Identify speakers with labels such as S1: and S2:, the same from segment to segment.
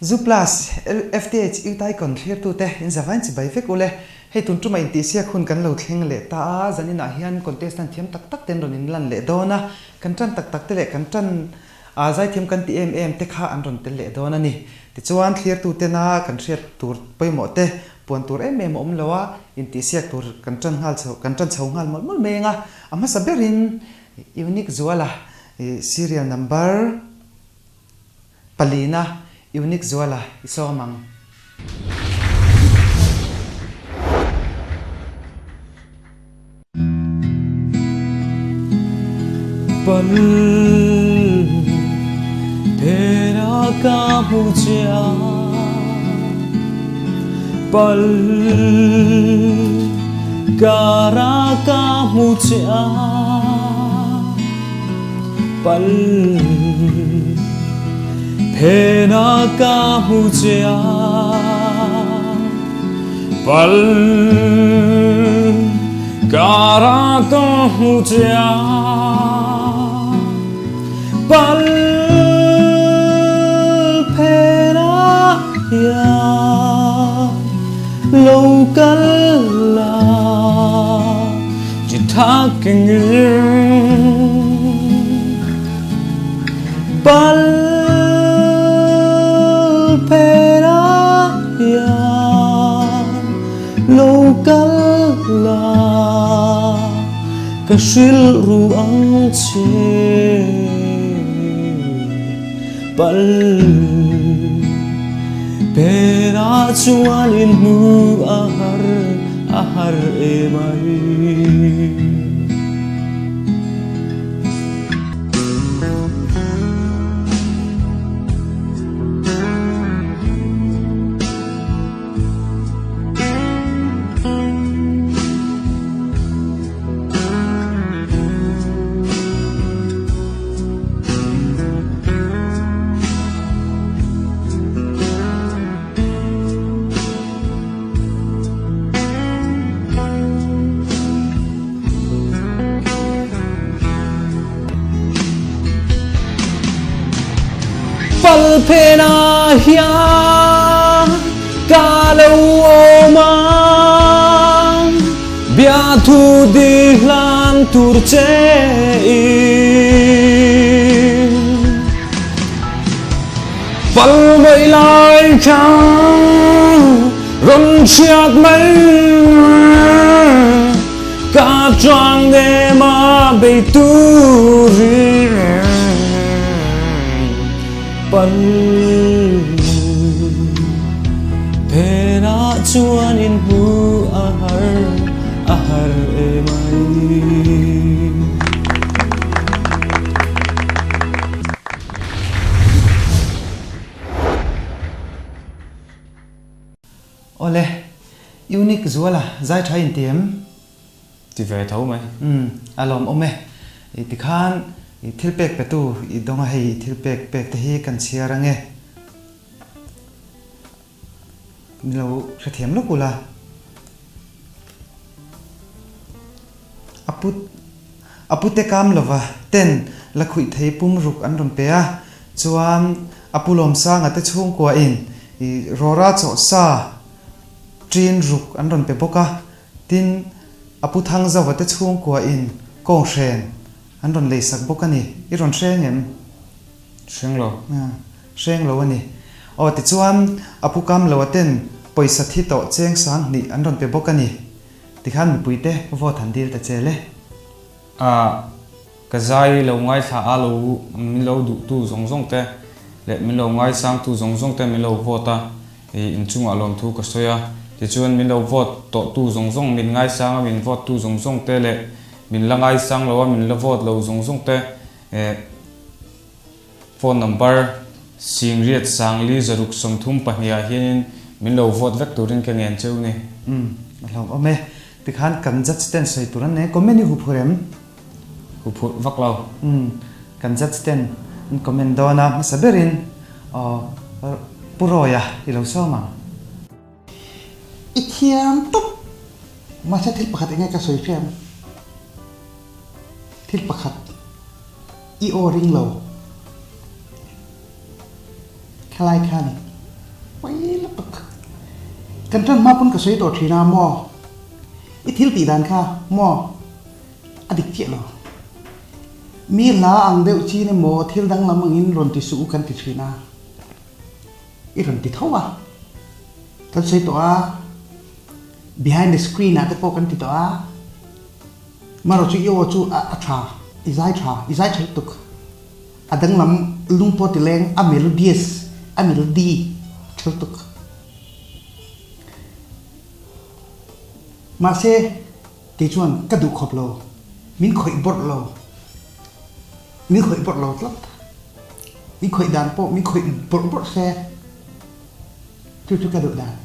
S1: Zu Plus, LFTH Youth Icon thlirtute in zavain chibai vek ule. Hei tun tumah intihsiak hun kan lo thleng leh ta a, zaninah hian contestant thiam tak tak ten rawn inlan leh dawn a, kan tan tak tak te leh kan tan a zaithiam kan ti em em te kha an rawn tel leh dawn a ni. Tichuan thlirtutena kan hriat tur pawimawh te puan tur em em a awm lo a, intihsiak tur kan tan nghal chho kan tan chho nghal mawlh mawlh mai ang a, a hmasa berin Unique Zuala serial number Palina Unique Zuala i sawm ang.
S2: Pal phena ka hmu che a Pal kara ka hmu che a Pal phena ka hmu che a Pal kara ka hmu che a Pal phena hian lo kal la Chi thakin Pal phena hian lo kal la Ka hrilh ru ang che Pal phena chuan in hmu a har a har em ai. Pal phena hian ka lo awm ang biathu di hlan tur che in. Pal mai lai kha rawn hriat mai ka chuang nem a bei turin pal phenah chuan in hmu a har a har em ai.
S1: Awle, Unique Zuala zai tha in ti em?
S2: Ti ve tho mai.
S1: Umm, a lawmawm e. I tikhan i thil pek petu i dawng a hei i thil pek pek te hi kan chhiar ange. Ni lo hrethiam lawk ula. A pu a pute kam lova ten la khuih thei pum ruk an rawn pe a, chuan a pu Lawmsanga te chhungkua in i rawra chawh sa ṭin ruk an rawn pe bawk a, tin a pu Thangzauva te chhungkua in kawnghren an rawn lei sak bawk a ni. I rawn hreng em?
S2: Hreng lo.
S1: Hreng lo a ni. Aw tichuan a pu kam lo a ten pawisa thi tawh cheng 2000 an rawn pe bawk a ni. Tikhan mipui te vote han dil ta che le.
S2: A ka zai lo ngaithla a lo min lo duh tu zawng zawng te leh min lo ngaisang tu zawng zawng te min lo vote a i inchungah lawmthu ka sawi a. Tichuan min lo vote tawh tu zawng zawng min ngaisang a min vote tu zawng zawng te leh min la ngaisang lo a min la vote lo zawng zawng te eh Phone number 10 sangli 6 30 ah hianin min lo vote vek turin ka ngen cheu ni.
S1: Umm a hlawm awm e. Tikhan kan judge ten sawi tur an nei. Comment i huphurh em?
S2: Huphurh vak lo.
S1: Umm kan judge ten an comment dawn a hmasa berin aw Pu Rawia i lo sawm ang.
S3: I thiam tawp. Mahse thil pakhat enge ka sawi hriam? Thil pakhat i aw ring lo. Khalai kha ni. lutuk. Kan tan hma pawn ka sawi tawh thin a maw? I thil tih dan kha maw? A dik chiah lo. Mi hla ang deuh chin emaw thil danglam angin rawn ti suh u kan ti thin a. I rawn ti tho a. Kan sawi tawh a. Behind the screen ah te pawh kan ti tawh a. Marawh chu i aw chu a tha, i zai tha, i zai tha lutuk. A danglam lung pawh ti leng, a melodious, a melody tha lutuk. Mahse, kei chuan ka duh khawp lo, min khawih bawrh lo, min khawih bawrh lo tlat. Min khawih dan pawh min khawih bawrh bawrh se, chu chu ka duh dan.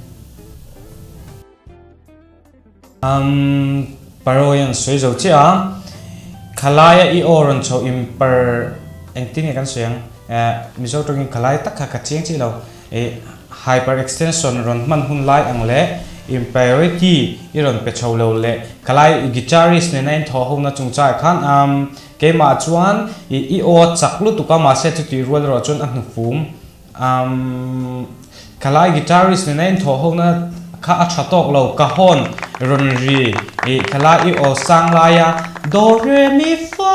S2: Umm Parawi an sawi zo chiah a, khalaia i aw rawn chho in par engtin nge kan sawi ang eh Mizo tawngin khalai tak kha ka chiang chiah lo eh hyper extension rawn hman hun lai ang leh in priority i rawn pe chho lo leh khalai i guitarist nena in thawh hona chungchangah khan umm keimah chuan i i aw a chak lutuk a mahse chutih rual erawh chuan a hnufum Umm, khalai guitarist nena in thawh hona kha a tha tawk lo, ka hawn rawn ri i khalai i aw sang laia do re mi fa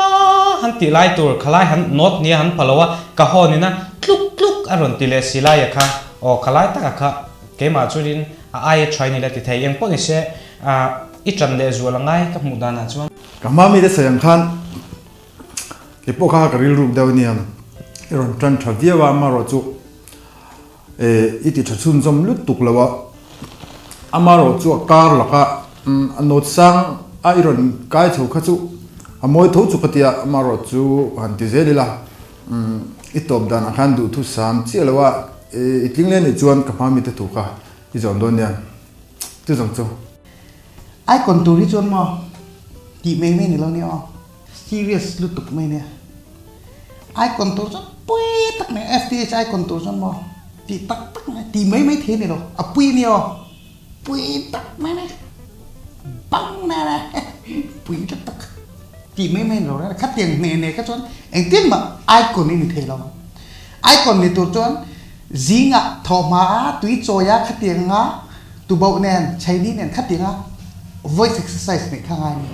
S2: han tih lai tur khalai han note nia han pha lo a, ka hawn ina tluk tluk a rawn ti leh si laia kha aw khalai taka kha keimah chuanin a aia tha in ila ti thei engpawh ni se i tan leh zual a ngai ka hmuh danah chuan.
S4: Ka hma mite sawi ang khan Kei pawh kha ka rilruk deuh ania, i rawn tan tha viau a, amaherawhchu i ti tha chhunzawm lutuk lo a, amaherawhchu a kar laka a nawt sang a i rawn kai chho kha chu a mawi tho chu ka ti a, amaherawhchu han ti zel ila i tawp danah khan duhthusam chiah lo a, i tling leh nih chuan ka hma mite thu kha i zawn dawn nia, chu zawng chu.
S3: Icon tur hi chuan maw tih mai mai ni lo nia aw. Serious lutuk mai nia. Icon tur chuan pui tak mai FTH icon tur chuan maw tih tak tak mai tih mai mai thei a ni lo a pui nia aw pui tak mai nia bang nana pui tak tak tih mai mai a ni lo reng khatiang hne hne kha chuan engtin mah icon i ni thei lo icon ni tur chuan zingah thawhhma a tui chawi a khatiang a tuboh nen chheini nen khatiang a voice exercise neih kha ngai a ni.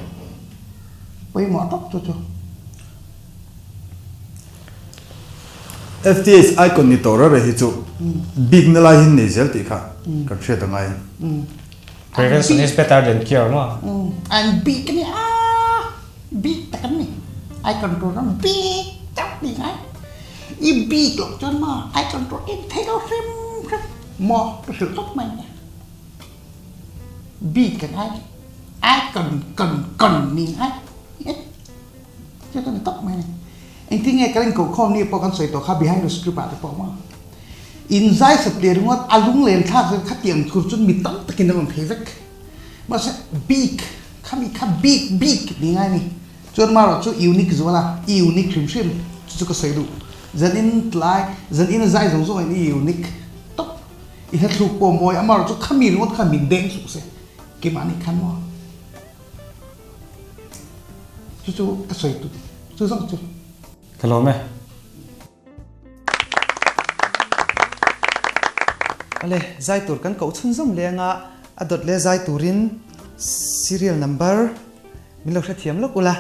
S3: Pawimawh tawp chu chu.
S4: FTH icon ni tawh rere hi chu bik na lai hin nei zel tih kha kan hriat a ngai.
S2: Prevention is better than cure maw?
S3: An bik a ni a, bik tak an ni. Icon tur chuan bik tak ni ngai. I bik loh chuan maw icon tur en thei lo hrim hrim maw ka hrilh tawp mai nia. Bik ka ngai. Ai cần cần cần ni ngai chu ka ni tawp mai a ni. Engtin nge kan inkohkhawm ni pawh kan sawi tawh kha behind the script ah te pawh maw inzai satliah ringawt a lunglen thlak zel khatiang tur chuan mi tam takin an rawn thei vek mahse bik khami kha bik bik ni ngai a ni. Chuan marawh chu unique zual a i unique hrim hrim chu chu ka sawi duh zanin tlai zanin a zai zawng zawng in i unique tawp i hlathluk pawh mawi a marawh chu khami ringawt khan min deng suh se. Keimah nih khan maw cucu ka sawi tu cu zong cu.
S2: Ka lawm e.
S1: Ale zai tur kan koh chhunzawm leng a, a dawt le zai turin serial number min lo hrethiam lawk ula.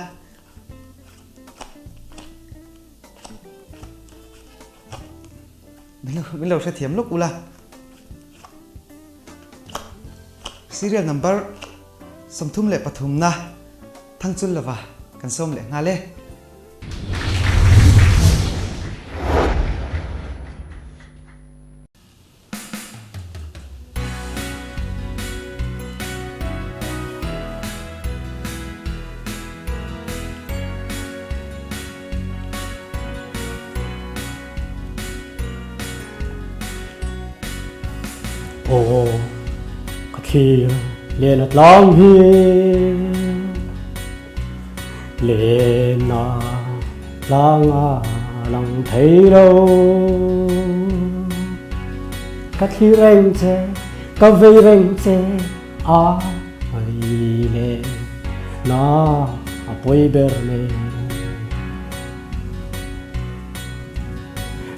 S1: Min lo hrethiam lawk ula. Serial number 33 na Thangchul lova kan sawm leh nghal e.
S5: Aw ka thlir len a tlang hi Len a tlang a lang thei lo Ka thlir reng che ka vei reng che a Ai le na a pawi ber mai.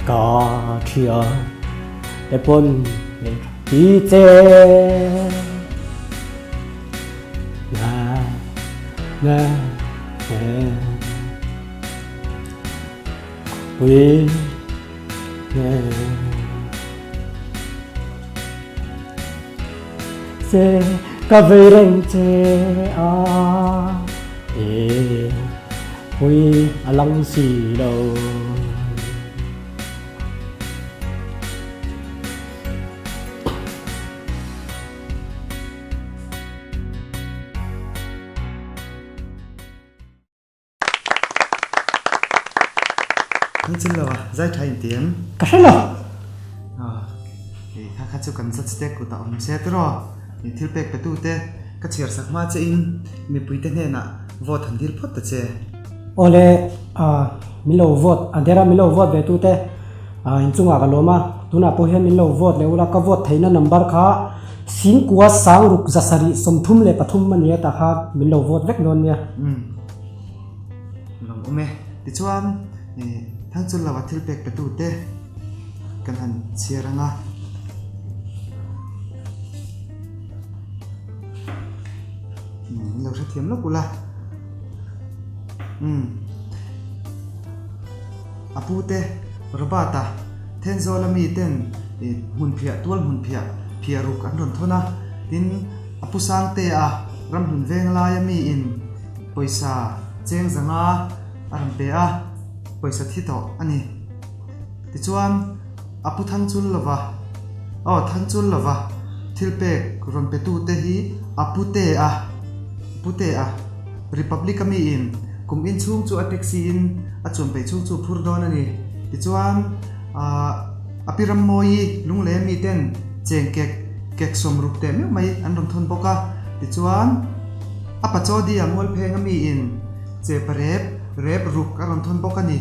S5: Ka thian te pawn nei tha. ti che na na na pui na che ka vei reng che a e pui a lang si lo.
S1: Kan chin lo a, zai tha in ti em?
S5: Ka hre lo.
S1: Hei kha kha chu kan judge te kut a awm se tiraw? Thil pek pe tu te ka chhiar sak hma che in mipui te hnenah vote han dil phawt ta che.
S5: Awle min lo vote a dera min lo vote ve tu te inchungah ka lawm a, tunah pawh hian min lo vote leh ula ka vote theihna number kha Singkua Sangruk zasarih 33 a ni a tah kha min lo vote vek dawn nia.
S1: Umm lawm awm e. Tichuan Thangchul lova thil pek pe tute kan han chhiar ang a. Min lo hrethiam lawk ula. Umm a pu te Robert-a Thenzawl a mi ten hmun phiah tual hmun phiah phiah ruk an rawn thawn a. Tin a pu Sangte-a ramhlun veng laia mi in pawisa cheng zanga a rawn pe a, pawisa thi tawh a ni. Tichuan a pu Thangchul lova aw Thangchul lova thil pek rawn pe tu te hi a pu te a pu te a Republic a mi in kum in chhung chu a taxi in a chuan peih chhung chu phur dawn a ni. Tichuan ah a pi Rammawi Lunglei a mi ten cheng kek kek 60 teh meuh mai an rawn thawn bawk a. Tichuan a Pachodi a Mualpheng a mi in chepa rep rep ruk a rawn thawn bawk a ni.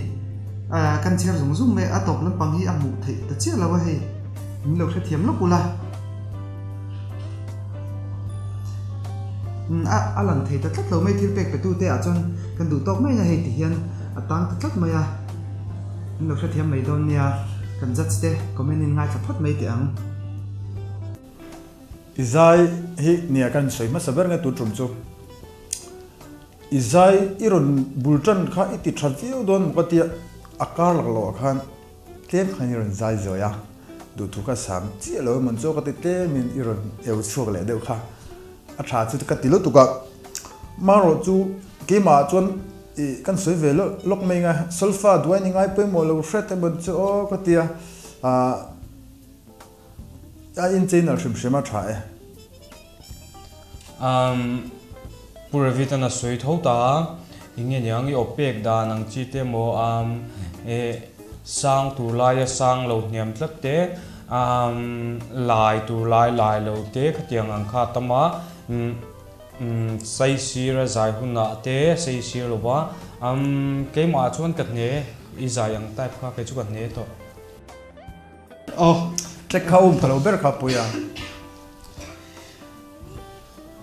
S1: Ahh kan chhiar zung zung mai a tawp lampang hi a hmuh theih ta chiah lo a hei min lo hrethiam lawk ula umm a a lang thei ta tlat lo mai thil pek pe tu te ah chuan kan duh tawk mai a hei ti hian a tang ta tlat mai a min lo hrethiam mai dawn nia kan judge te comment in ngaithla phawt mai teh ang.
S4: I zai hi nia kan sawi hmasa ber nge tu tum chu. I zai i rawn bul tan kha i ti tha viau dawn maw ka tia, a kar lak loh ah khan tlem khan i rawn zai zawi a, duhthu kha sam chiah lo emawn chu ka ti tlem in i rawn eu chhuak leh deuh kha a tha chu ka ti lutuk a, marawh chu keimah ah chuan i kan sawi ve lawk mai nga solfa duai ni ngai pawimawh lo hret emawn chu aw ka tia, ah. A inchei nalh hrim hrim a tha e.
S2: Umm Pu Ravitan a sawi tho ta a, eng nge niang i aw pek dan ang chi te maw umm eh sang tur laia sang lo hniam tlat te umm lai tur lai lai lo te khatiang ang kha a tam a umm umm saisir a zai hunah te saisir lo va umm keimah chuan ka hne i zai ang type kha kei chu ka hne tawh.
S4: Aw, tlek kha um ta lo ber kha Puia.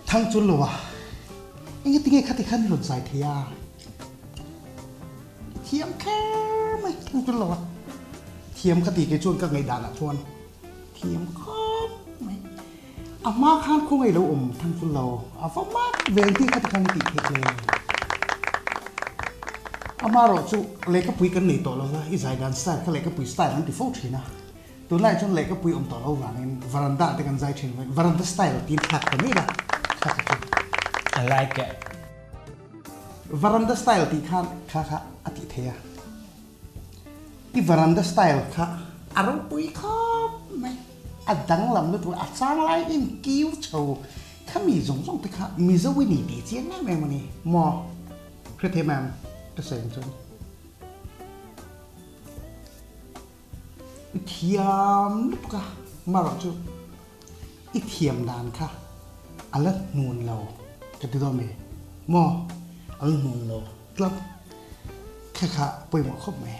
S3: Thang chul lo a, enge tinge khati khan i rawn zai thei a? I thiam kher mai thang chul lo a, thiam ka ti kei chuan ka ngaihdan ah chuan thiam khawp mai. A hma khan khawngaih lo awm thang chul lo, a va mak ve ang tih khati khan i tih theih hle. Amaherawh chu lehkhapui kan nei tawh lo va, i zai dan style kha lehkhapui style an ti fo thin a. Tunlaiah chuan lehkhapui awm tawh lo vangin varanda te kan zai thin mai, varanda style tiin thlak ta mai la kha kha chu.
S2: I like it.
S3: Varanda style tih khan kha kha a tih theih a. I varanda style kha a ropui khawp mai, a danglam lutuk a chang lai in kiu chho kha mi zawng zawng te kha Mizo i ni tih chiang em em a ni maw? Hrethiam em? Ka sawi ang chuan i thiam lutuk a, marawh chu i thiam dan kha a la hnun lo ka ti dawn mi maw? A la hnun lo tlat kha kha pawimawh khawp mai.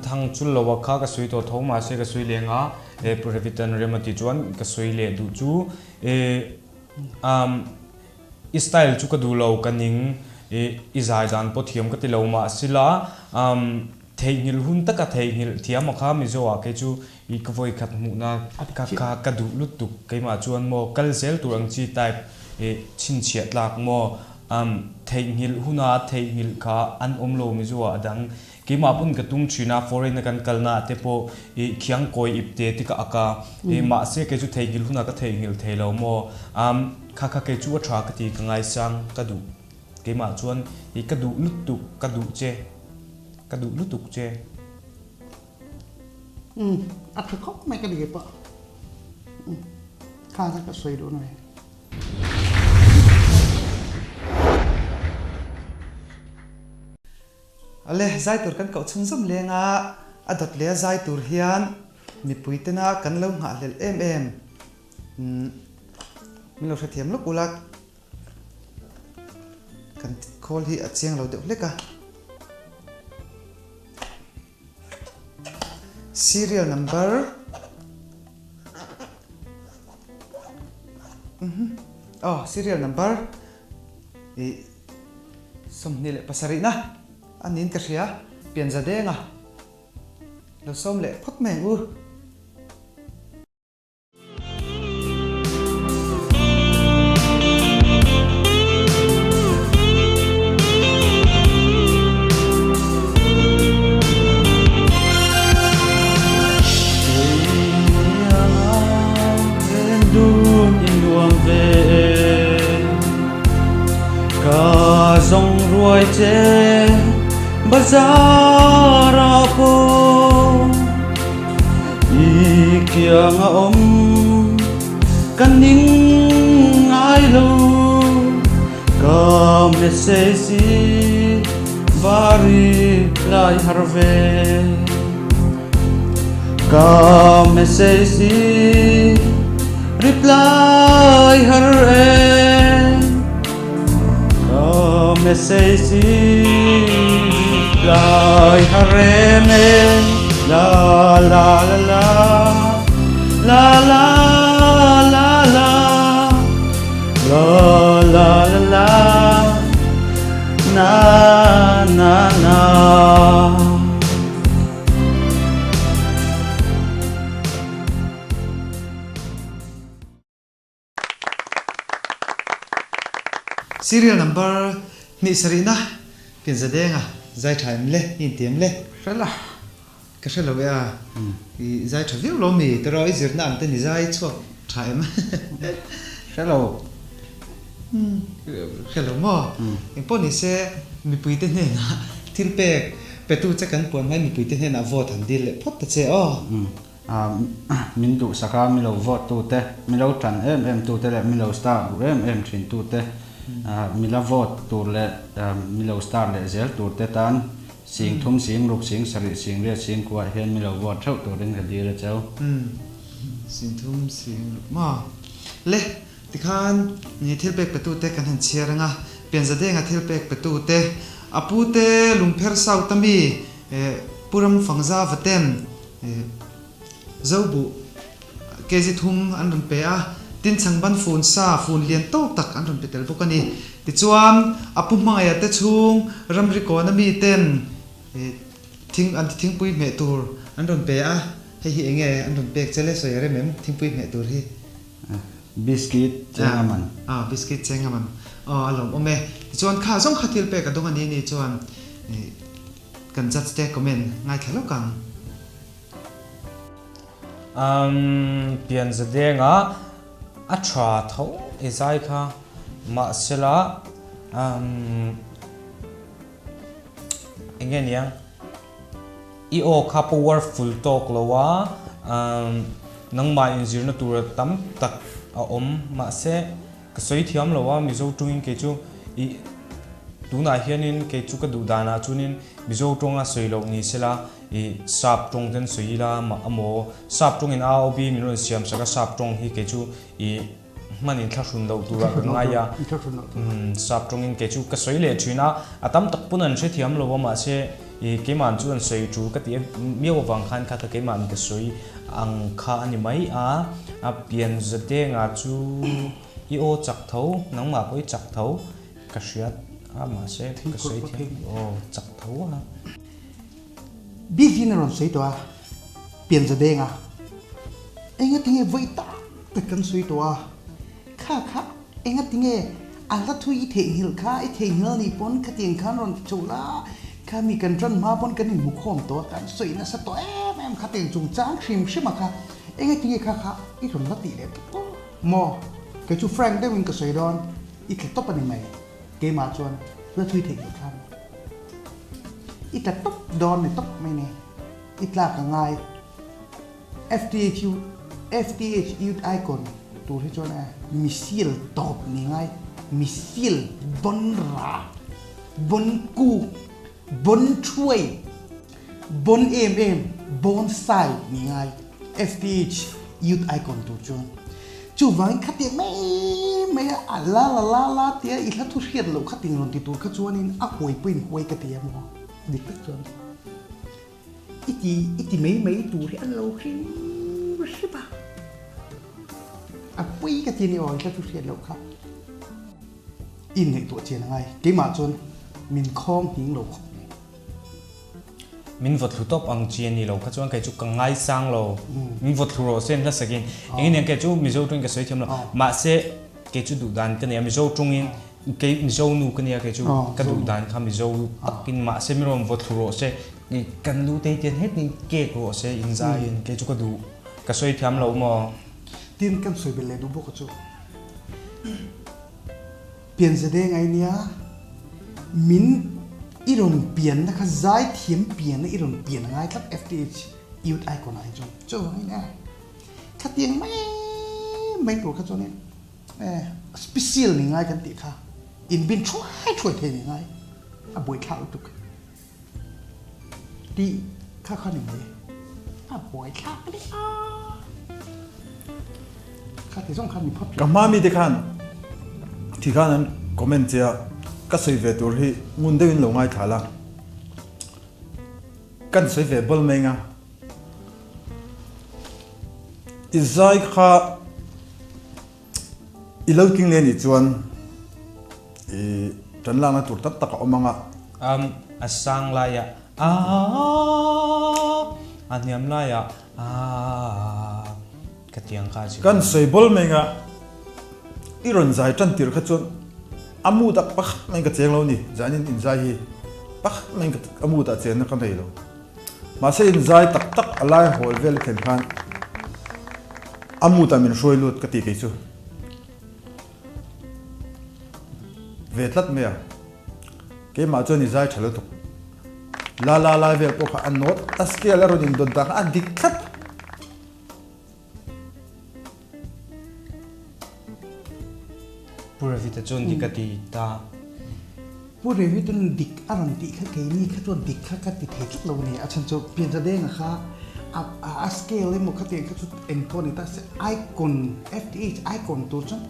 S2: Thang chul lo a kha ka sawi tawh tho mahse ka sawi leng a, Pu Revitan rem a tih chuan ka sawi leh duh chu i style chu ka duh lo ka ning i zai dan pawh thiam ka ti lo mahsila. Theihnghilh hun taka theihnghilh thiam a kha Mizo ah kei chu i ka vawi khat hmuhna ka kha ka duh lutuk keimah chuan maw kal zel tur ang chi type i chhinchhiah tlak maw um theihnghilh huna theihnghilh kha an awm lo Mizo ah a dang keimah pawn ka tum thin a foreign a kan kalna ah te pawh i khiangkawi ip te te ka ak a i mahse kei chu theihnghilh huna ka theihnghilh thei lo maw um kha kha kei chu a tha ka ti ka ngaisang ka duh keimah chuan i ka duh lutuk ka duh che. Ka duh lutuk che.
S3: Umm a tha khawp mai ka ni pawh. Umm kha kha ka sawi duh mai.
S1: Awle, zai tur kan koh chhunzawm leng a, a dawt leh a zai tur hian mipui tena kan lo nghahhlelh em em. Umm min lo hrethiam lawk ula. Kan khawl hi a chiang lo deuh hlek a. Serial number Oh, serial number i 27 na a niin ka hria pianza denga lo sawm leh phawt mai ang u.
S6: Ka zawng ruai che bazar ah pawh I kiang a awm ka ning ngai lo ka message i va reply har ve ka message i reply har e ka message i reply har em e la la la la la la la la la la la la na na na.
S1: Serial number hnih sarihna pianza denga zai tha em le i inti em le?
S3: Hre la.
S1: Ka hre lo e a, i zai tha viau lo mi tawrh i zirna ang ten i zai chhuak tha em?
S2: Hre lo.
S1: Hre lo maw? Engpawh ni se mipui te hnenah thil pek petu che kan puan hmai mipui te hnenah vote han dil leh phawt ta che aw.
S7: Min duhsak a, mi lo vote tute, mi lo tan em em tute leh mi lo star duh em em thin tute, mi la vote tur leh mi lo star leh zel turte tan sing thum, sing ruk, sing sarih, sing riat, sing kuah hian mi lo vote theuh turin ka dil a cheu.
S1: Sing thum, sing ruk maw? Le, tikhan thil pek petute kan han chhiar ang a, pianzadenga thil pek petute, a pute lungpher south a mi Pu Ramfangza vaten Zobuh kg thum an rawn pe a, tin chhangban fun sa fun lian tawk tak an rawn pe tel bawk a ni. Tichuan, a pu hmangaih te chhung ramri kawna miten thing an thingpui hmeh tur an rawn pe a, hei hi enge an rawn pek che le sawi a rem em thingpui hmeh tur hi?
S7: Biscuit cheng a man.
S1: Aw, biscuit cheng a man. Aw, a lawmawm e. Tichuan, kha zawng kha thil pek a dawng a ni ni chuan Kan judge te comment ngaithla lawk ang.
S2: Umm pianza dengah a tha tho i zai kha mahsela umm enge niang i aw kha powerful tawk lo a umm nangmah inzirna tur tam tak a awm mahse Ka sawi thiam lo a, Mizo tawngin kei chu i tunah hianin kei chu ka duh danah chuanin Mizo tawnga sawi loh ni sela i sap tawng ten sawi ila amaw sap tawngin AOB min rawn siam sak a sap tawng hi kei chu i hman inthlahrun loh turah ka ngai a, sap tawngin kei chu ka sawi leh thin a, a tam tak pawn an hrethiam lo a mahse i keimahn chu an sawi tul ka tih miau avang khan kha ka keimahn ka sawi ang kha a ni mai a, a pianza denga chu i aw chak tho, nangmah pawh i chak tho ka hria a mahse ka sawi thiam aw chak tho a.
S3: David a rawn sawi tawh a, pianza deng a. Engatinge vawi tak tak kan sawi tawh a, kha kha engatinge a hla thui i theihnghilh kha, i theihnghilh a nih pawn khatiang khan rawn ti chho la, kha mi kan tan hma pawn kan inhmu khawm tawh a, kan sawi nasa tawh em em khatiang chungchang hrim hrim a kha, engatinge kha kha i rawn la tih leh tawh maw? Kei chu frank deuhin ka sawi dawn, i tla tawp a ni mai. Keimah chuan hla thui theih loh thlang. I tla tawp dawn ni tawp mai ni. I tlak a ngai. FTH FTH Youth Icon tur hi chuan e missile tawp ni ngai. Missile bon ra, bon ku, bon thuai, bon em em, bon sai ni ngai. FTH Youth Icon tur chuan. Chuvangin khatiang mai mai a a la la la la tia i hla thu hriat loh kha ting rawn ti tur kha chuanin a huai pawhin huai ka ti a maw? Dik tak chuan i ti i ti mai mai tur hi an lo hrim hrip a, a pawi ka ti a ni aw i hla thu hriat loh kha i inngaihtuah chian a ngai keimah chuan min khawng nghing lo khawp mai.
S2: Min vaw thlu tawp ang chi a ni lo kha chuan kei chu ka ngaisang lo. Min vaw thlu rawh se an hlasakin. Engin eng kei chu Mizo tawngin ka sawi thiam lo. Mahse kei chu duh dan ka nei a, Mizo tawngin kei Mizo nu ka nia kei chu ka duh dan kha Mizo takin mahse min rawn vaw thlu rawh se kan lu te hi tian hetin kek rawh se inzaiin kei chu ka duh ka sawi thiam lo maw.
S3: Tin kan sawi belh leh duh bawk a chu. Pianza deng ai nia, min i rawn pianna kha zaithiam pianna i rawn pian a ngai tlat FTH Youth Icon ah hi chuan chuvangin e khatiang mai mai tur kha chuanin e special ni ngai kan tih kha inbin thuai thuai thei ni ngai a buaithlak lutuk. Tih kha kha ni mai. A buai thlak leh a. Kha ti zawng khan ni phawt.
S4: Ka hma mi te khan thi khan an comment che a, ka sawi ve tur hi ngun deuhin lo ngaithla la. Kan sawi ve bawl mai anga. I zai kha I lo tling leh nih chuan i tan lakna tur tam tak a awm ang a.
S2: Um, a sang laiah aaa, a hniam laiah aaa ka ti ang kha a chim.
S4: Kan sawi bawl mai anga i rawn zai tan tir kha chuan a mood ah pakhat maiin ka cheng lo a ni. Zanin inzai hi pakhat maiin a mood ah chenna ka nei lo. Mahse inzai tak tak a lai hawl vel a thlen khan a mood ah min hruai lut ka ti kei chu ve tlat mai a, keimah chuan i zai tha lutuk la la lai vel pawh kha a note a scale a rawn indawt dan kha a dik tlat.
S2: Pu Revita chuan dik a ti ta.
S3: Pu Revita'n dik a rawn tih kha keini kha chuan dik kha ka ti thei tlat lo a ni. A chhan chu Pianzadenga kha a scale emaw khatiang kha chu eng pawh a ni ta se icon FTH icon tur chuan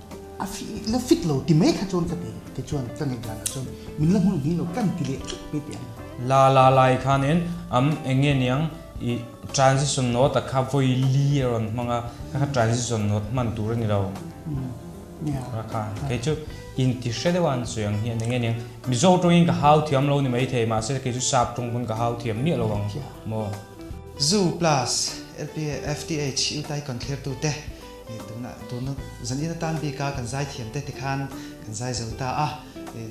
S3: a la fit lo ti mai kha chuan ka ti kei chuan ka ngaihdanah chuan min la hmun hming lo kan ti leh thut mai teh ang.
S2: La la lai khanin am eng nge niang I transition note a kha vawi li a rawn hmang a, kha kha transition note hman tur a ni lo. Ra kha kei chu inti hre deuh a an sawi ang hi a ni nge niang. Mizo tawngin ka hau thiam lo ni maithei mahse kei chu sap tawng pawn ka hau thiam miah lo ang maw.
S1: Zu plus LPFTH Utai Conthlertu te tuna tuna zanin atan bika kan zaithiam te tikhan kan zai zo ta a,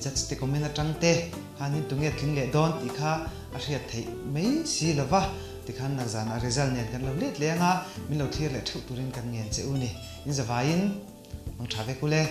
S1: judge te comment atang te khanin tunge tling leh dawn tih kha A hriat theih mai si lo va, tikhan nakzanah result nen kan lo let leng a, min lo thlir leh theuh turin kan ngen che u ni. In zavaiin mang tha vek u le.